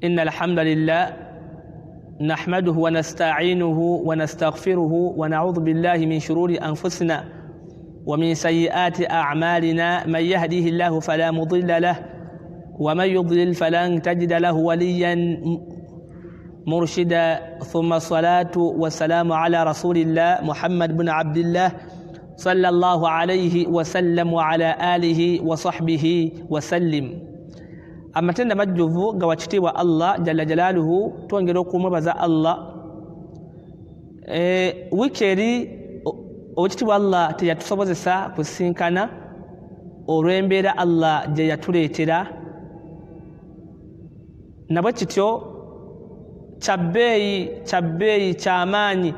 إن الحمد لله نحمده ونستعينه ونستغفره ونعوذ بالله من شرور أنفسنا ومن سيئات أعمالنا، من يهديه الله فلا مضل له ومن يضلل فلن تجد له وليا مرشدا، ثم الصلاة والسلام على رسول الله محمد بن عبد الله صلى الله عليه وسلم وعلى آله وصحبه وسلم. Amatenda majjuvu ga wakitiibwa Allah jalla jalaaluhu, twongera okumwebaza Allah. Wiiki eri owekitiibwa Allah teyatusobozesa kusinkana olw'embeera Allah gye yatuleetera, nabwe kityo kyabbeeyi kyabbeeyi kyamaanyi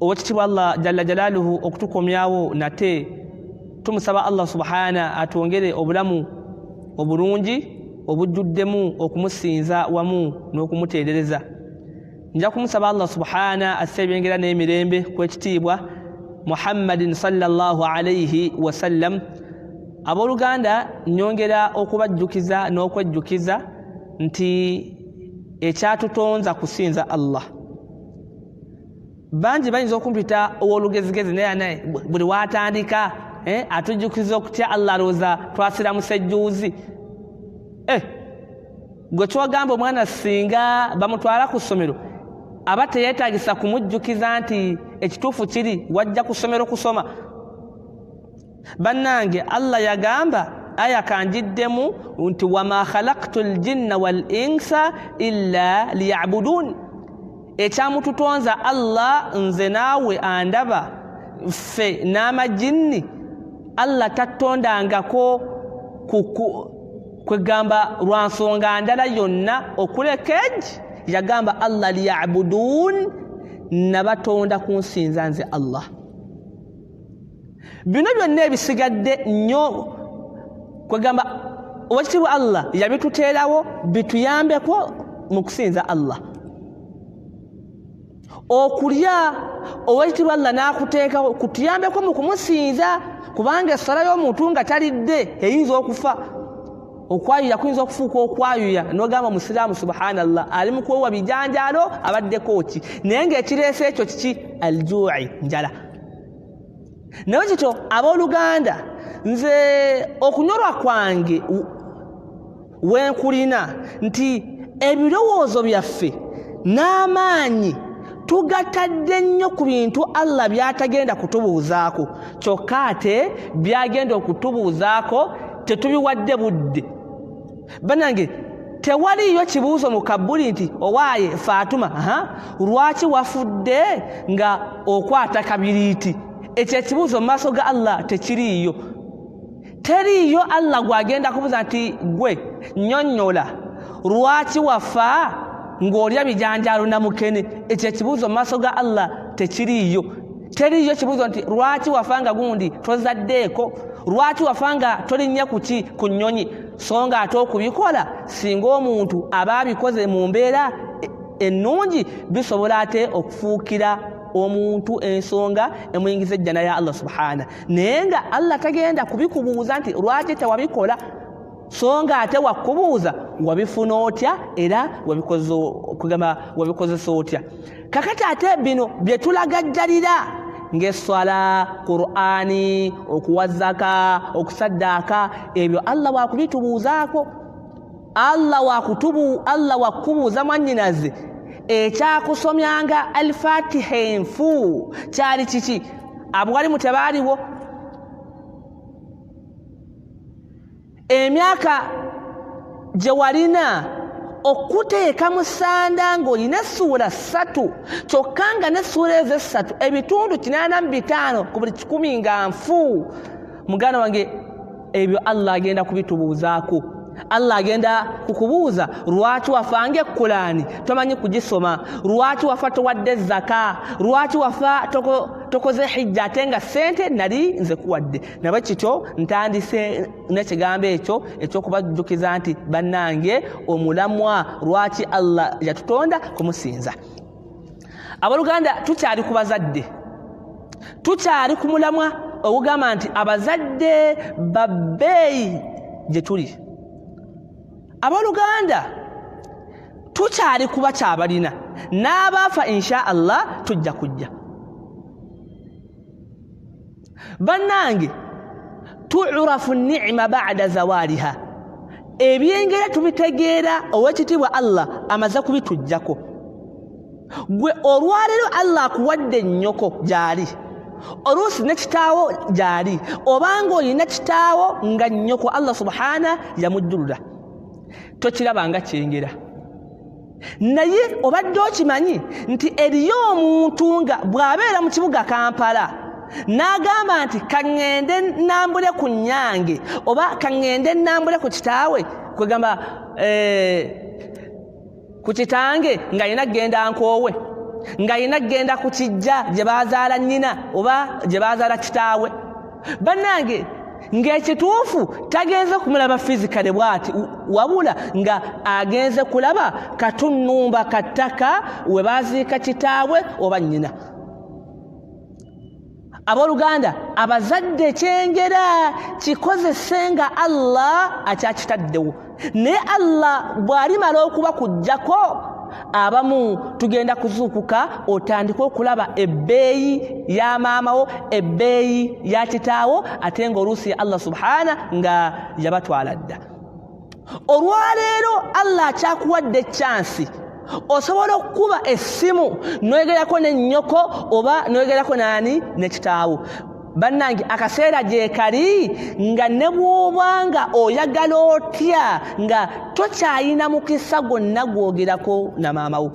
owekitiibwa Allah jalla jalaaluhu okutukomyawo nate. Tumusaba Allah subhana atwongere obulamu obulungi obujjuddemu okumusinza wamu n'okumutendereza. Nja kumusaba Allah subhana asse ebyengera n'emirembe kw'ekitiibwa Muhammadin sallallahu alayhi wasallam. Abooluganda, nyongera okubajjukiza n'okwejjukiza nti ekyatutonza kusinza Allah. Bangi bayinza okumpita ow'olugezigezi, naye naye buli watandika atujjukiza okutya Allah, alowooza twasiramusa ejjuuzi. Gwe kyogamba omwana singa bamutwala ku ssomero aba teyeetagisa kumujjukiza nti ekituufu kiri wajja ku ssomero kusoma. Bannange, Allah yagamba aya kanjiddemu nti wama khalaqtu ljinna wal insa illa liyabudun. Ekyamututonza Allah nze naawe andaba ffe n'amajinni, Allah tatondangako kwegamba lwa nsonga ndala yonna okuleka egi. Yagamba Allah liyabudun, nabatonda kunsinza nze Allah. Bino byonna ebisigadde nnyo kwegamba owekitiibwa Allah yabituteerawo bituyambeko mu kusinza Allah. Okulya owekitiibwa Allah n'akuteekawo kutuyambeko mu kumusinza, kubanga essala y'omuntu nga talidde eyinza okufa. Okwayuya kuyinza okufuuka okwayuya n'ogamba musiraamu subhanallah ali mu kwewa bijanjaalo abaddeko ki, naye ng'ekireese ekyo kiki? Aljui, njala. Naye kityo abooluganda, nze okunyolwa kwange wenkulina nti ebirowoozo byaffe n'amaanyi tugatadde nnyo ku bintu Allah by'atagenda kutubuuzaako, kyokka ate by'agenda okutubuuzaako tetubiwadde budde. Bannange, tewaliiyo kibuuzo mu kabbuli nti owaaye Fatuma, lwaki wafudde nga okwata kabiriiti? Ekyo ekibuuzo mu maaso ga Allah tekiriiyo. Teriiyo Allah gw'agenda kubuuza nti gwe nnyonnyola lwaki wafa ng'olya bijanjaalo na mukene. Ekyo ekibuuzo mu maaso ga Allah tekiriiyo. Teriiyo kibuuzo nti lwaki wafa nga gundi tozaddeeko, lwaki wafa nga tolinnya kuki ku nnyonyi. So nga ate okubikola singa omuntu aba abikoze mu mbeera ennungi bisobola ate okufuukira omuntu ensonga emuyingiza ejjana ya Allah subhana. Naye nga Allah tagenda kubikubuuza nti lwaki tewabikola, so nga ate wakubuuza wabifuna otya era wabikozesa otya. Kakati ate bino bye tulagajjalira ng'esswala, Qur'ani, okuwa zaka, okusaddaaka, ebyo Allah wakubitubuuzaako. Allah wakubuuza mwannyinaze ekyakusomyanga Alfatiha enfu kyali kiki? Abwalimu tebaaliwo. Emyaka gye walina okuteeka mu ssanda ng'olina essuula 3, kyokka nga n'essuula ezo 3 ebitundu 85 ku buli 100 nga nfu. Muganda wange, ebyo Allah agenda kubitubuuzaako. Allah agenda kukubuuza lwaki wafanga ekkulaani tomanyi kugisoma, lwaki wafa towadde zaka, lwaki wafa tokoze hijja ate nga ssente nali nze kuwadde. Nabwe kityo ntandise n'ekigambo ekyo eky'okubajjukiza nti bannange omulamwa lwaki Allah yatutonda kumusinza. Abooluganda, tukyali ku bazadde, tukyali ku mulamwa ogugamba nti abazadde babbeeyi gye tuli. Abooluganda, Tukyali kuba kyabalina n'abaafa, insha Allah tujja kujja. Bannange, tuurafu ni'ima ba'da zawaliha, ebyengera tubitegeera owekitiibwa Allah amaze kubitujjako. Gwe olwaleero Allah akuwadde nnyoko gy'ali, oluusi ne kitaawo gy'ali, obanga olina kitaawo nga nnyoko Allah subhana yamujjulula, tokiraba nga kyengera. Naye obadde okimanyi nti eriyo omuntu nga bw'abeera mu kibuga Kampala n'agamba nti kaŋŋende nnambule ku nnyange oba kaŋŋende nnambule ku kitaawe, kwegamba ku kitange ng'alina kugenda nkoowe, ng'alina kugenda ku kijja gye baazaala nnyina oba gye baazaala kitaawe. Bannange, ng'ekituufu tagenze kumulaba fizikale bw'ati, wabula nga agenze kulaba katunnumba kattaka we baaziika kitaawe oba nnyina. Abooluganda, abazadde kyengera kikozese nga Allah akyakitaddewo, naye Allah bw'alimala okuba kujjako abamu tugenda kuzuukuka otandike okulaba ebbeeyi ya maamawo, ebbeeyi ya kitaawo, ate ng'oluusi Allah subhana nga yabatwala dda. Olwaleero Allah akyakuwadde chansi, osobola okukuba essimu n'oyogerako ne nnyoko oba n'oyogerako naani ne kitaawo. Bannange, akaseera gye kali nga ne bw'obanga oyagala otya nga tokyayina mukisa gwonna gwogerako na maama wo.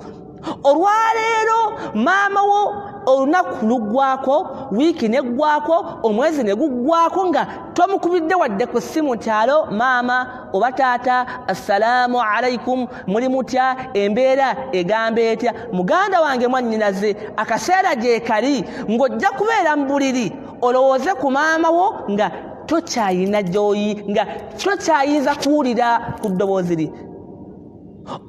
Olwaleero maama wo olunaku luggwako, wiiki neggwako, omwezi ne guggwako nga tomukubidde wadde ku ssimu nti alo maama oba taata, assalaamu alaikum, muli mutya, embeera egamba etya? Muganda wange, mwannyinaze, akaseera gye kali ng'ojja kubeera mu buliri olowooze ku maama wo nga tokyayina gy'oyi, nga tokyayinza kuwulira ku ddoboozi lye.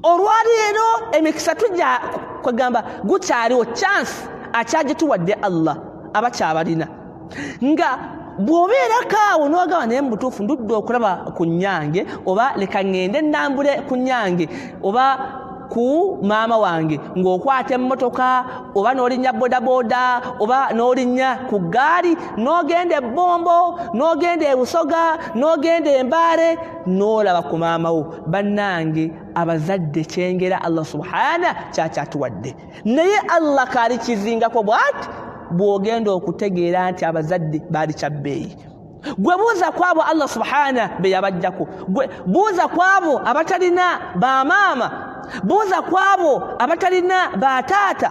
Olwaleero emikisa tujja kwegamba gukyaliwo, chance akyagituwadde Allah abakyabalina, nga bw'obeerako awo n'ogamba naye mu butuufu ndudde okulaba ku nnyange, oba leka ŋŋende nnambule ku nnyange oba ku maama wange, ng'okwata emmotoka oba n'olinnya bodaboda oba n'olinnya ku ggaali n'ogenda ebbombo n'ogenda ebusoga n'ogenda embaale n'olaba ku maama wo. Bannange, abazadde kyengera Allah subhana kyakyatuwadde, naye Allah kaali kizingako bw'ati bw'ogenda okutegeera nti abazadde baali kya bbeeyi. Gwe buuza ku abo Allah subhana be yabajjako, gwe buuza ku abo abatalina bamaama, buuza ku abo abatalina bataata.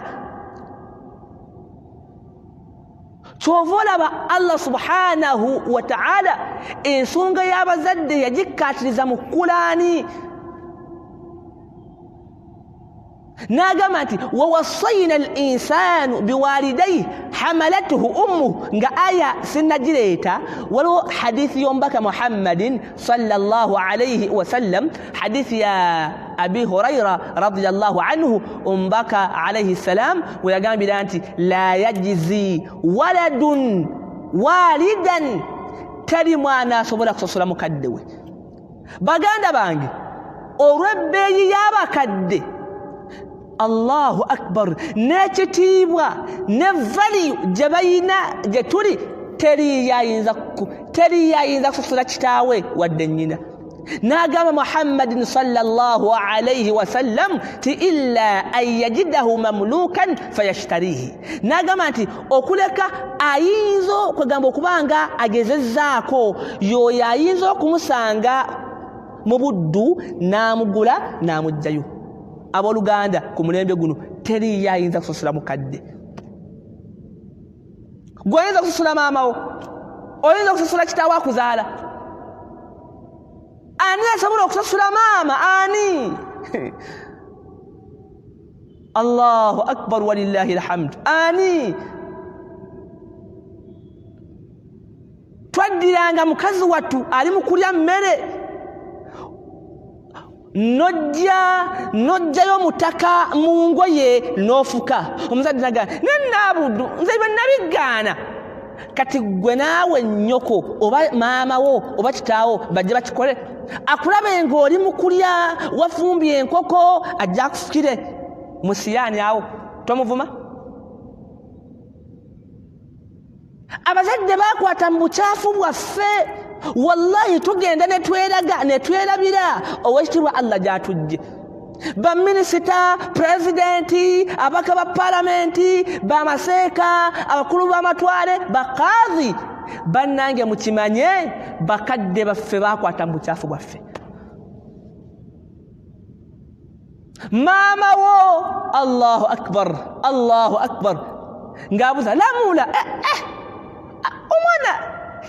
Kyova olaba Allah subhanahu wa ta'ala ensonga y'abazadde yagikkaatiriza mu Kulaani n'agamba nti wawassayina al insanu biwalidayhi hamalathu ummuhu. Nga aya sinnagireeta, waliwo hadithi y'omubaka Muhammadin sallallahu alayhi wasallam, hadithi ya Abi Huraira radiyallahu anhu, omubaka alayhi salam we yagambira nti la yajizi waladun walidan, teri mwana asobola kusosola mukadde we. Baganda bange, olw'ebbeeyi y'abakadde, Allahu akbar, n'ekitiibwa ne valiyu gye bayina gye tuli, teriyo ayinza kusosola kitaawe wadde nnyina. N'agamba Muhammadin sallallahu alaihi wasallam ti illa an yajidahu mamlukan fayashtarihi, n'agamba nti okuleka ayinza okwegamba okuba nga agezezzaako y'oyo ayinza okumusanga mu buddu n'amugula n'amugjayo. Abooluganda, ku mulembe guno teriyo ayinza kusosola mukadde. Gwe oyinza kusosola maama wo, oyinza kusosola kitaawo akuzaala? Ani asobola okusasula maama? Ani? Allahu akbar, walillahi alhamdu. Ani? Twaddiranga mukazi wattu ali mu kulya mmere, nojjayo mutaka mu ngoye n'ofuka. Omuzadde naga nenaabudu, nze bwe nabigaana. Kati ggwe naawe nnyoko oba maama wo oba kitaawo bajje bakikole, akulabe ng'oli mu kulya, wafumbye enkoko, ajja akufukire mu siyaani awo, tomuvuma. Abazadde bakwata mu bukyafu bwaffe, wallahi tugenda ne tweraga ne twerabira owekitiibwa Allah gy'atujje. Baminisita, pulezidenti, abaka ba palamenti, bamaseeka, abakulu b'amatwale, bakaadhi, bannange mukimanye bakadde baffe bakwata mu bukyafu bwaffe. Maama wo, Allahu akbar, Allahu akbar, ng'abuza lamula, omwana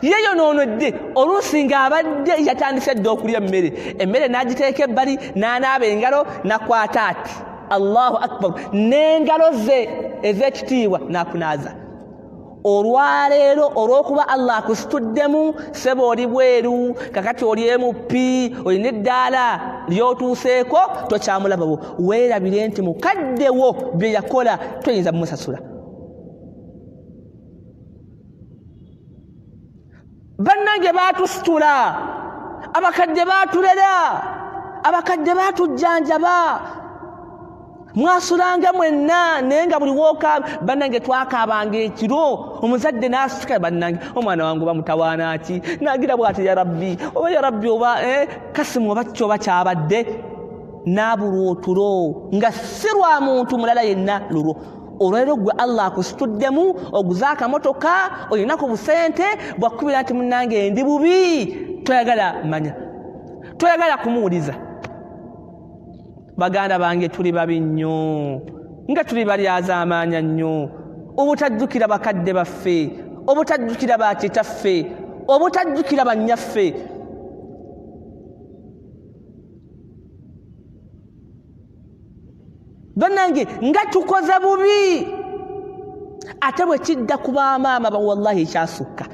yeyonoonodde. Oluusi ng'abadde yatandise dda okulya emmere, emmere n'agiteeka ebbali, n'anaaba engalo, nakwata ati, Allahu akbar, n'engalo ze ez'ekitiibwa n'akunaaza. Olwaleero olw'okuba Allah akusituddemu, ssebo oli bweru, kakati oli MP, olina eddaala ly'otuuseeko, tokyamulabawo, weerabire nti mukadde wo bye yakola toyinza mumusasula. Bannange baatusitula, abakadde baatulera, abakadde baatujjanjaba, mwasulanga mwenna, naye nga buli wooka bannange twakaabanga ekiro, omuzadde n'asituka, bannange omwana wange bamutawaana ki, nagira bw'ati, ya Rabbi, oba ya Rabbi, oba kasimu oba ki oba kyabadde, n'abulwa otulo nga si lwa muntu mulala yenna lulwo. Olwaleero gwe Allah akusituddemu, oguze akamotoka, olina ku busente, bwakukubira nti munnange ndi bubi, toyagala manya, toyagala kumuwuliza. Baganda bange tuli babi nnyo, nga tuli balyazaamaanya nnyo, obutajjukira bakadde baffe, obutajjukira bakitaffe, obutajjukira bannyaffe. Bannange nga tukoze bubi, ate bwe kidda ku bamaama ba wallahi kyasukka.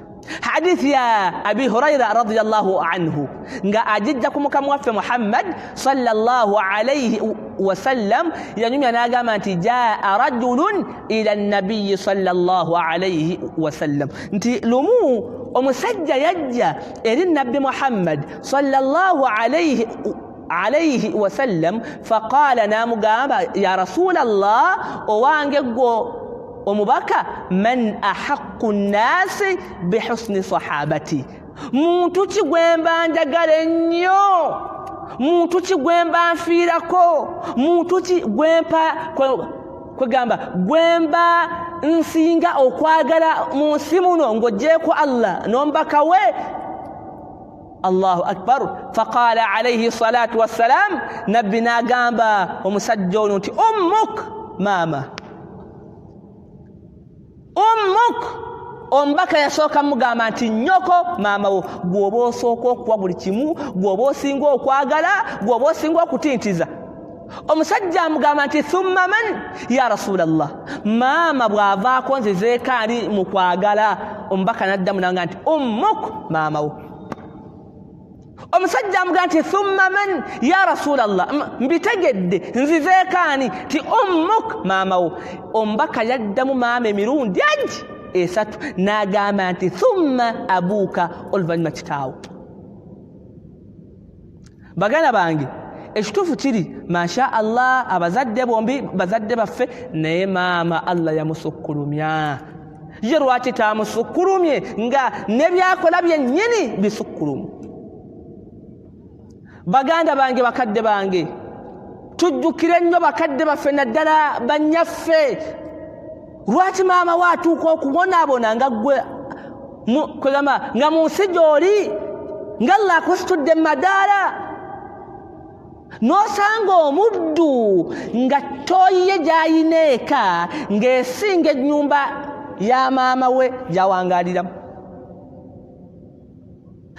Hadithi ya Abi Huraira radiyallahu anhu nga agijja ku mukama waffe Muhammad sallallahu alayhi wasallam, yanyumya n'agamba nti jaa rajulun ila nabiyyi sallallahu alayhi wasallam, nti lumu omusajja yajja eri Nabbi Muhammad sallallahu alayhi wasallam, faqala, n'amugamba, ya Rasulallah, owange gwo omubaka, man ahaqqu nnaasi bihusni sahabati, muntu ki gwe mba njagala ennyo, muntu ki gwe mba nfiirako, muntu ki gwe mpa kwegamba gwe mba nsinga okwagala mu nsi muno ng'oggyeeko Allah n'omubaka we. Allahu akbar. Faqala alayhi salatu wassalam, nabbi n'agamba omusajja ono nti ummuk, maama ummuk. Omubaka yasooka mugamba nti nnyoko, maama wo, gw'oba osooka okuwa buli kimu, gw'oba osinga okwagala, gw'oba osinga okutintiza. Omusajja amugamba nti thumma man ya Rasulallah, maama bw'avaako nzizeeko ali mu kwagala. Omubaka n'addamu n'agamba nti ummuk, maama wo. Omusajja amugamba nti thumma man ya Rasulallah, mbitegedde, nzizeeko ani? Ti ummuk, maama wo. Omubaka yaddamu maama emirundi agi esatu n'agamba nti thumma abuuka, oluvannyuma kitaawo. Baganda bange, ekituufu kiri masha Allah, abazadde bombi bazadde baffe, naye maama Allah yamusukkulumya. Ye lwaki tamusukkulumye nga ne byakola byennyini bisukkulumu? Baganda bange, bakadde bange, tujjukire nnyo bakadde baffe, naddala bannyaffe. Lwaki maama we atuuka okubonaabona nga ggwe kwegamba nga mu nsi gy'oli nga Allah akusitudde mu madaala, n'osanga omuddu nga ttooyi ye gy'ayina eka ng'esinga ennyumba ya maama we gy'awangaaliramu.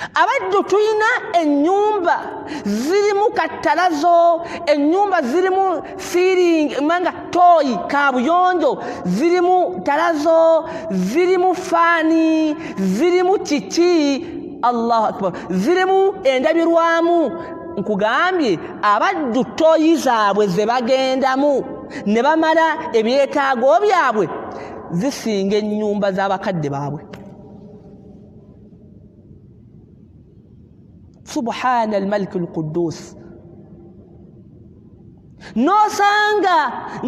Abaddu tulina ennyumba zirimu kattalazo, ennyumba zirimu siiringi, manga ttooyi kabuyonjo, zirimu talazo, zirimu faani, zirimu kiki, Allahu akbar, zirimu endabirwamu. Nkugambye abaddu ttooyi zaabwe ze bagendamu ne bamala ebyetaago byabwe zisinga ennyumba z'abakadde baabwe. Subhana almaliki alquddus. N'osanga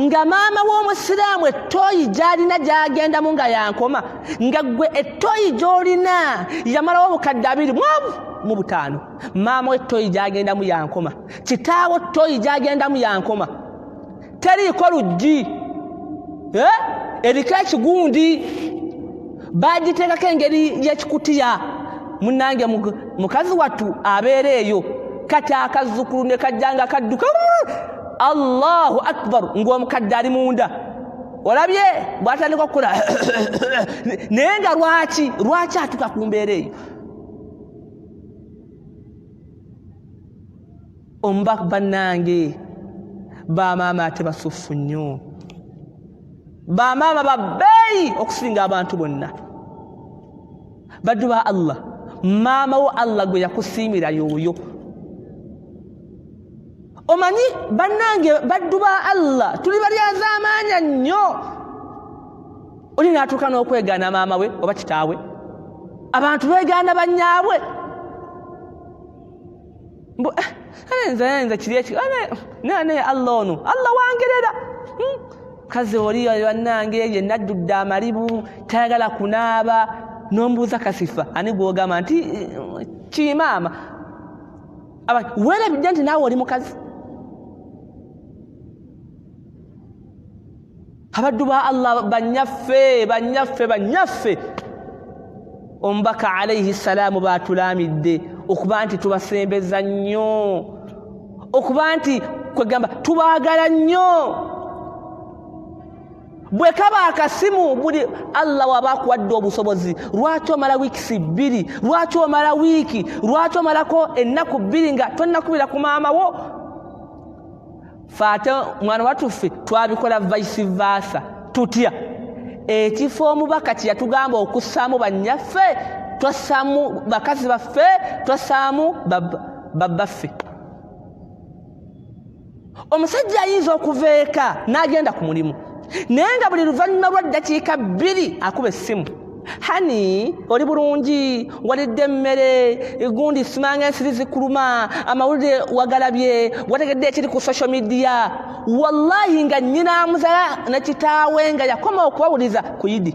nga maama w'omusiraamu ettooyi gy'alina gy'agendamu nga yankoma, nga ggwe ettooyi gy'olina yamalawo obukadde 25. Maama w'ettooyi gy'agendamu yankoma, kitaawo ttooyi gy'agendamu yankoma, teriiko luggi, eriko ekigundi, bagiteekako engeri y'ekikutiya. Munnange mukazi wattu abeera eyo, kati akazzukulu ne kajja nga kadduka, Allahu akbar, ng'omukadde ali munda. Olabye bw'atandika okukola naye nga lwaki atuuka ku mbeera eyo? Omubaka bannange, bamaama ate basufu nnyo, bamaama babbeeyi okusinga abantu bonna. Baddu ba Allah, maama wo Allah gwe yakusiimira y'oyo. Omanyi bannange, baddu ba Allah tuli balyazaamaanya nnyo. Oli n'atuuka n'okwegaana maama we oba kitaawe. Abantu beegaana bannyaabwe. Mbu, nze, nze kiri eki, naye Allah ono, Allah wangerera. Kazi oli bannange yenna ajjudde amalibu, tayagala kunaaba. N'ombuuza kasifa, ani gw'ogamba nti kimaama? Weerabidde nti naawe oli mukazi. Abaddu ba Allah bannyaffe, bannyaffe, bannyaffe. Omubaka alayhi salaamu baatulamidde okuba nti tubasembeza nnyo, okuba nti kwegamba tubaagala nnyo. Bwe kaba akasimu, buli Allah waba akuwadde obusobozi, lwaki omala wiikisi 2, lwaki omala wiiki, lwaki omalako ennaku 2 nga tonnakubira ku maama wo? Ffe ate mwana watuffe twabikola vice versa. Tutya ekifo omubaka kye yatugamba okussaamu bannyaffe, twassaamu bakazi baffe, twassaamu babbaffe. Omusajja ayinza okuva eka n'agenda ku mulimu, naye nga buli luvannyuma lwa ddakiika 2 akuba essimu, hani oli bulungi, walidde emmere, gundi simanga ensiri zikuluma, amawulire wagalabye, wategedde ekiri ku social media. Wallahi nga nnyina amuzala ne kitaawe nga yakoma okubawuliza ku Idi.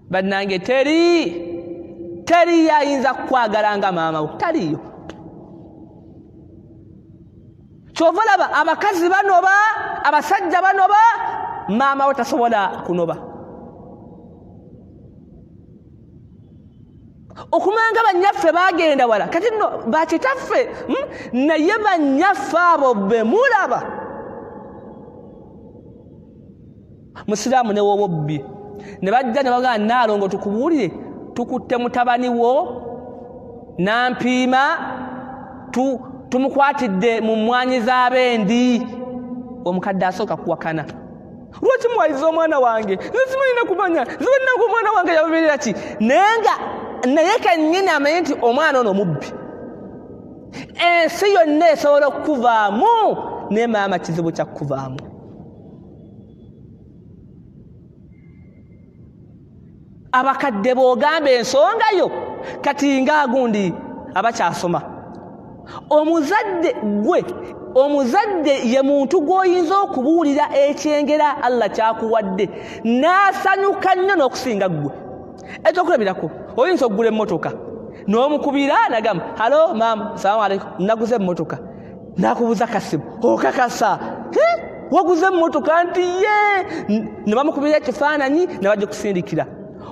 Bannange teri ayinza kukwagala nga maama wo, taliiyo. Ky'ova olaba abakazi banoba, abasajja banoba, maama we tasobola kunoba. Okumanga bannyaffe baagenda wala, kati nno bakitaffe, naye bannyaffe abo be mulaba. Musiraamu ne w'oba obbi, ne bajja ne bagamba Nnaalongo tukubuulire, tukutte mutabani wo n'ampiima, tumukwatidde mu mmwanyi z'abendi. Omukadde asooka kuwakana, lwaki muwaliza omwana wange? Nze simanyi na kumanya, nze bannange omwana wange yamubeerera ki? Naye nga naye kennyini amanyi nti omwana ono mubbi. Ensi yonna esobola okukuvaamu, naye maama kizibu kya kukuvaamu. Abakadde bw'ogamba ensonga yo, kati ng'agundi abakyasoma. Omuzadde gwe, omuzadde ye muntu gw'oyinza okubuulira ekyengera Allah ky'akuwadde n'asanyuka nnyo n'okusinga ggwe. Ekyokulabirako, oyinza okugula emmotoka n'omukubira n'agamba, halo maama, salaamu aleikum, naguze emmotoka. N'akubuuza kasimu, okakasa? Waguze emmotoka? Nti ye. Ne bamukubira ekifaananyi ne bajja okusindikira.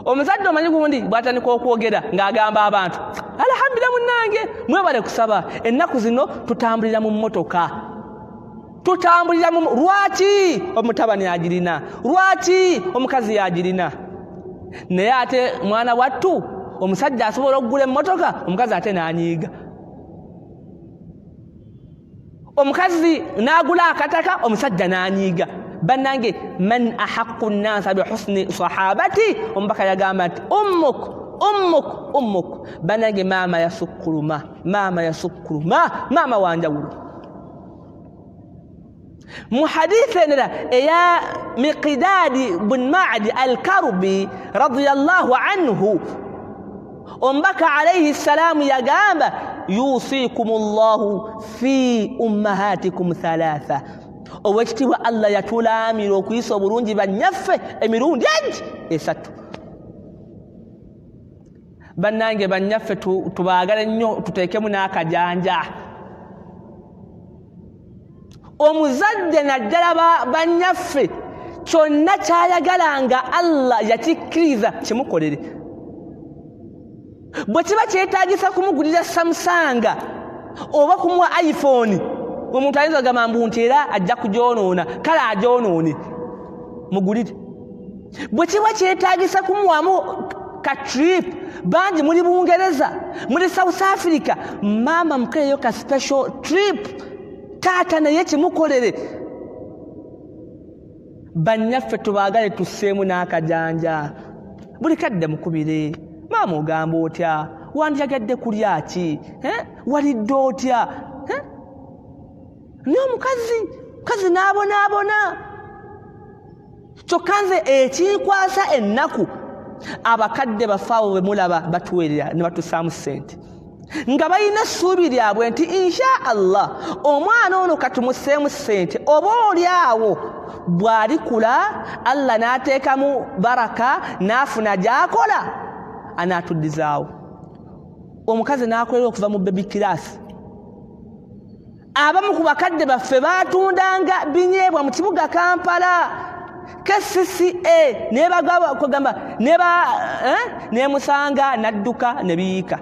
Omuzadde omanyi gundi bw'atandika okwogera ng'agamba abantu, alhamdulillah munnange, mwebale kusaba, ennaku zino tutambulira mu mmotoka. Tutambulira mu, lwaki omutabani agirina? Lwaki omukazi yagirina? Naye ate mwana wattu omusajja asobola okugula emmotoka, omukazi ate n'anyiiga. Omukazi n'agula akataka, omusajja n'anyiiga. Bannange, man ahaqqu nnasa bihusni sahabati, omubaka yagamba nti ummuk, ummuk, ummuk. Bannange, maama yasukkuluma, maama yasukkuluma, maama wanjawulo. Mu haditha endala eya Miqidaadi bun Maadi al Karubi radiyallahu anhu, omubaka alaihi salaamu yagamba, yusikum llahu fi ummahatikum thalatha. Owekitiibwa Allah yatulaamira okuyisa obulungi bannyaffe emirundi egi esatu. Bannange, bannyaffe tubaagale nnyo, tuteekemu n'akajanja. Omuzadde naddala bannyaffe, kyonna kyayagala nga Allah yakikkiriza kimukolere. Bwe kiba kyetaagisa kumugulira Samsung oba kumuwa iPhone, omuntu ayinza ogamba mbu nti era ajja kugyonoona, kale agyonoone, mugulire. Bwe kiba kyetaagisa kumuwamu ka trip, bangi muli Bungereza, muli South Africa, maama mukoleyo ka special trip, taata naye kimukolere. Bannyaffe tubaagale, tusseemu n'akajanja. Buli kadde mukubire, maama ogamba otya, wandyagadde kulya ki, walidde otya? Naye omukazi mukazi n'abonaabona. Kyokka nze ekinkwasa ennaku, abakadde baffe abo bwe mulaba batuweerera ne batusaamu ssente nga balina essuubi lyabwe nti insha Allah omwana ono katumuseemu ssente, oba oli awo bw'alikula Allah n'ateekamu baraka n'afuna gy'akola anaatuddizaawo. Omukazi n'akolera okuva mu baby class. Abamu ku bakadde baffe baatundanga binyeebwa mu kibuga Kampala, KCCA nebagamba nemusanga nadduka ne biyiika.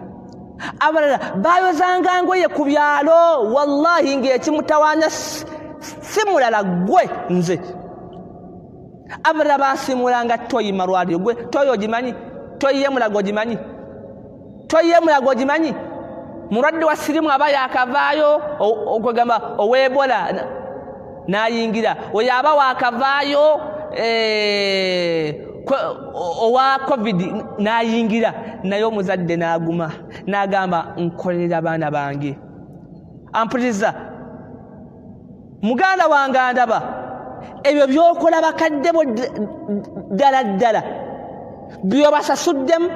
Abalala bayozanga ngoye ku byalo. Wallahi ng'ekimutawaanya si mulala, gwe nze. Abalala basimulanga toyi malwaliro. Gwe toyi ogimanyi? Toyi yemulaga ogimanyi? Toyi yemulaga ogimanyi? Mulwadde wa sirimu aba yakavaayo, okwegamba ow'Ebola n'ayingira, oyo aba wakavaayo owa COVID n'ayingira. Naye omuzadde n'aguma n'agamba, nkolerera baana bange. Ampuliriza, muganda wange andaba, ebyo byokola bakadde bo ddala ddala byobasasuddemu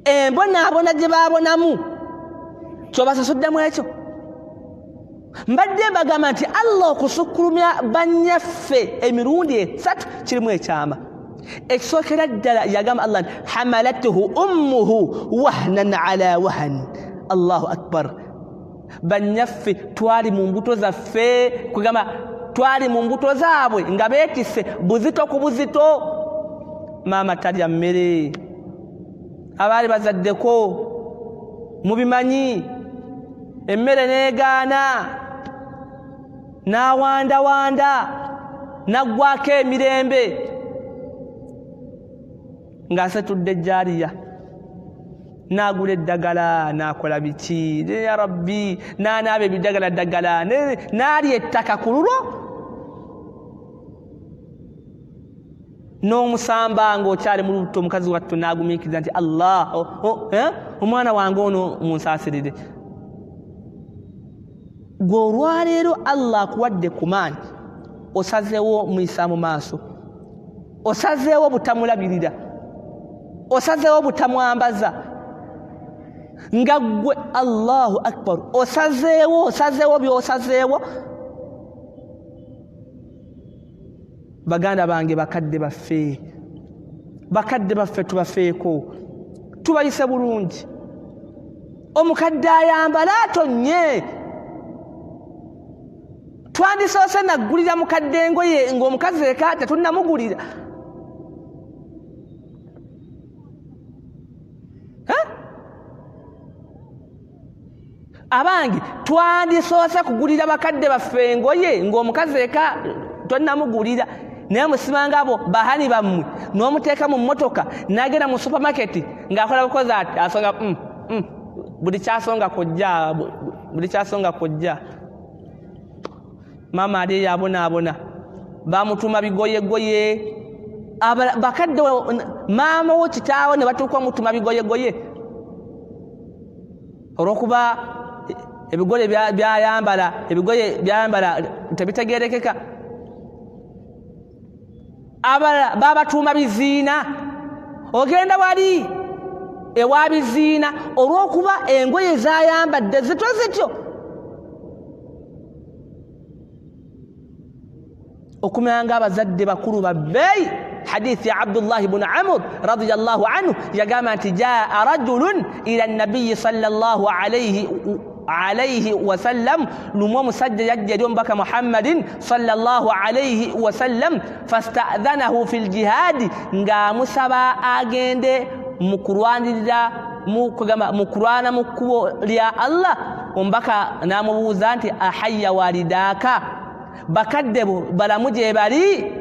embonaabona gye baabonamu, kyobasasuddemu ekyo. Mbadde mbagamba nti Allah okusukkulumya bannyaffe emirundi esatu kirimu ekyama. Ekisookera ddala, yagamba Allah nti hamalathu ummuhu wahnan ala wahan. Allahu akbar! Bannyaffe twali mu mbuto zaffe, kugamba twali mu mbuto zaabwe nga beetisse buzito ku buzito. Maama talya mmere, abaali bazaddeko mubimanyi, emmere neegaana, n'awandawanda, n'aggwako emirembe ng'asetudde ejjaaliya, n'agula eddagala, n'akola biki, ya Rabbi, n'anaaba ebiddagala ddagala, n'alya ettaka ku lulwo n'omusamba ng'okyali mu lubuto. Omukazi wattu n'agumiikiriza nti Allah, omwana wange ono munsaasirire. Gwe olwaleero Allah akuwadde ku maanyi, osazeewo muyisa mu maaso, osazeewo butamulabirira, osazeewo butamwambaza nga ggwe. Allahu akbar! Osazeewo, osazeewo byosazeewo. Baganda bange, bakadde baffe, bakadde baffe tubafeeko, tubayise bulungi. Omukadde ayambala atonnye, twandisoose naggulira mukadde engoye ng'omukazi eka tetunnamugulira. Abange, twandisoose kugulira bakadde baffe engoye ng'omukazi eka tonnamugulira. Naye musimanga abo bahani bammwe n'omuteeka mu mmotoka n'agenda mu supamaketi ng'akola bukozi ati asonga buli kyasonga kojja, buli kyasonga kojja. Maama ali eyo abonaabona, bamutuma bigoyegoye. Bakadde, maama wo, kitaawo ne batuuka omutuma bigoyegoye olwokuba Ebigole byayambala, ebigoye byayambala tebitegerekeka. Abalala babatuuma biziina. Ogenda wali ewa biziina olw'okuba engoye zayambadde zityo zityo. Okumanya nga abazadde bakulu babbeeyi. Hadithi ya Abdullahi bunu Amur radiyallahu anhu yagamba nti jaa rajulun ila nabiyi sallallahu alayhi wasallam, lumu omusajja yajja eri omubaka Muhammadin sallallahu alayhi wasallam, fastadhanahu fi ljihaadi, ng'amusaba agende mu kulwanirira mu kulwana mu kkubo lya Allah. Omubaka n'amubuuza nti ahayya walidaaka, bakadde bo balamu gye bali?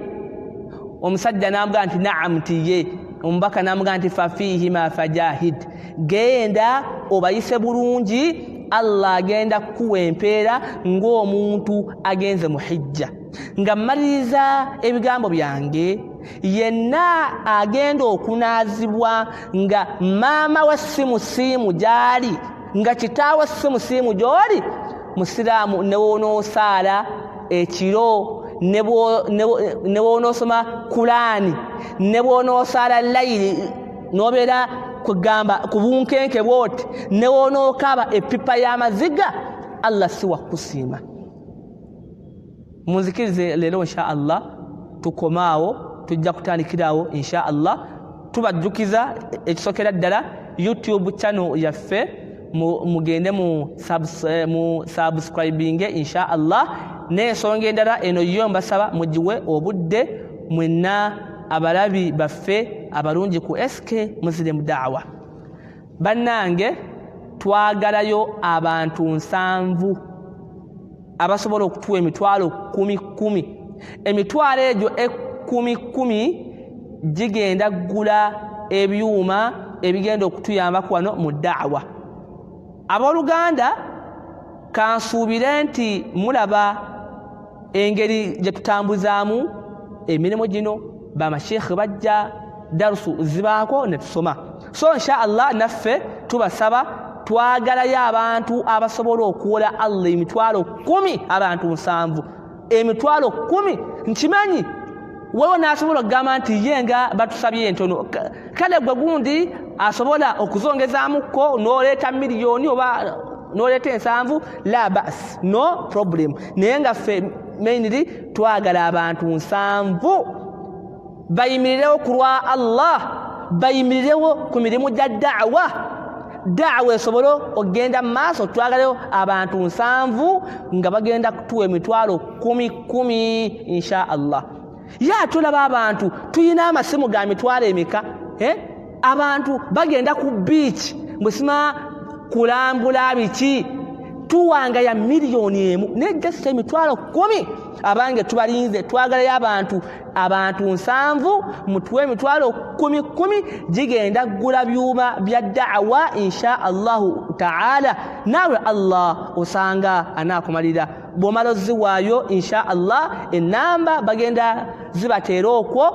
Omusajja n'amugamba nti naam, nti ye. Omubaka n'amugamba nti fafihima fajahid, genda obayise bulungi, Allah agenda kukuwa empeera ng'omuntu agenze mu hijja. Nga mmaliriza ebigambo byange, yenna agenda okunaazibwa nga maama we si musiimu gy'ali, nga kitaawe si musiimu gy'oli, musiraamu ne wonoosaala ekiro, ne bw'onoosoma Kulaani, ne bw'onoosaala layiri n'obeera kugamba ku bunkenke bw'oti, ne w'onookaaba eppipa y'amaziga, Allah si wa kusiima. Munzikirize leero insha Allah tukomaawo, tujja kutandikirawo insha Allah. Tubajjukiza ekisookera ddala YouTube channel yaffe, mugende mu subscribinge insha Allah. N'ensonga endala eno yo mbasaba mugiwe obudde mwenna abalabi baffe abalungi ku SK Muslim Da'wa. Bannange, twagalayo abantu 7 abasobola okutuwa emitwalo 10,000. Emitwalo egyo 10,000 gigenda kugula ebyuma ebigenda okutuyambako wano mu da'wa. Abooluganda, kansuubire nti mulaba engeri gye tutambuzaamu emirimu gino. Bamashekhe bajja, darusu zibaako ne tusoma. So insha Allah naffe tubasaba, twagalayo abantu abasobola okuwola Allah emitwalo 10, abantu 7, emitwalo 10. Nkimanyi wewe n'asobola okugamba nti ye nga batusabye entono, kale gwe gundi asobola okuzongezaamuko n'oleeta miliyoni oba n'oleeta 7, la bas, no problem. Naye nga ffe mainly twagala abantu 7 bayimirirewo ku lwa Allah, bayimirirewo ku mirimu gya da'wa, da'wa esobole okugenda mu maaso. Twagaleyo abantu 7 nga bagenda kutuwa emitwalo 10,000 insha Allah. Ye atulaba abantu tulina amasimu ga mitwalo emeka, Abantu bagenda ku beach mbwesima kulambula biki, tuwanga ya miliyoni 1 naye just emitwalo 10. Abange tubalinze, twagalayo abantu 7 mutuwe emitwalo 10,000, gigenda kugula byuma bya da'wa insha Allahu ta'ala. Naawe Allah osanga anaakumalira bw'omala oziwaayo insha Allah. Enamba bagenda zibateera okwo,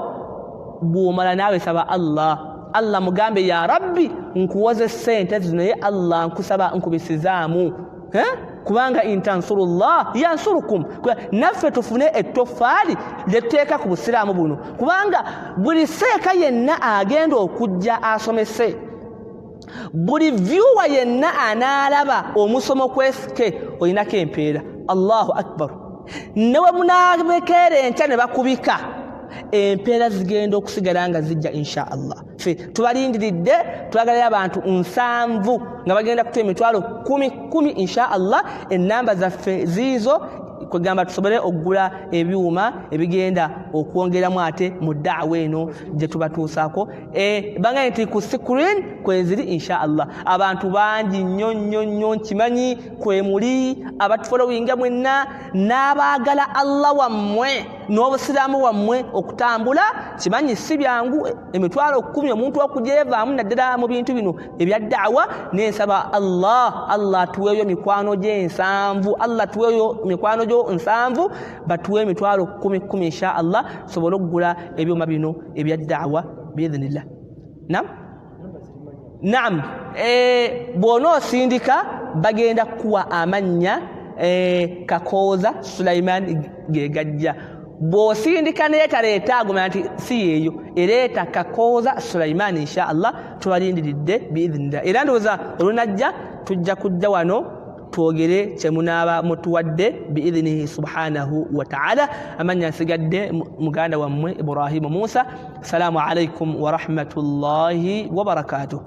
bw'omala naawe saba Allah, Allah mugambe ya Rabbi nkuwoze ssente zino, naye Allah nkusaba nkubisizaamu, kubanga intansurullah yansurukum. Naffe tufune ettofaali lyetuteeka ku busiraamu buno, kubanga buli seeka yenna agenda okujja asomese, buli viewer yenna anaalaba omusomo kwesike olinako empeera. Allahu akbar. Ne bwe munaabekeera enkya ne bakubika, empeera zigenda okusigala nga zijja insha Allah. Ffe tubalindiridde, twagalayo abantu 7 nga bagenda kutuwa emitwalo 10,000 insha Allah. Ennamba zaffe ziizo, kwegamba tusobole okugula ebyuma ebigenda okwongeramu ate mu da'wa eno gye tubatuusaako. Bangaye nti ku screen kweziri insha Allah. Abantu bangi nnyo nnyo nnyo nkimanyi kwemuli abatufollowinga mwenna n'abaagala Allah wammwe n'obusiraamu wammwe okutambula. Kimanyi si byangu emitwalo 10 omuntu okugyevaamu naddala mu bintu bino ebya da'wa. Nensaba Allah, Allah atuweeyo mikwano gye 7, Allah atuweeyo mikwano gyo 7, batuwe emitwalo 10,000 insha Allah, tusobole okugula ebyuma bino ebya da'wa biidhnillah. Naam, naam. Bw'onoosindika Bagenda kukuwa amannya Kakooza Sulaiman gegajja. Bw'osindika neetaleeta agumanya nti si yeeyo, ereeta Kakooza Sulaiman. Insha Allah tubalindiridde biidhinillah, era ndowooza olunajja tujja kujja wano twogere kyemunaaba mutuwadde biidhinihi subhanahu wataala. Amannya nsigadde muganda wammwe Ibrahimu Musa. Assalamu alaikum warahmatullahi wabarakatuh.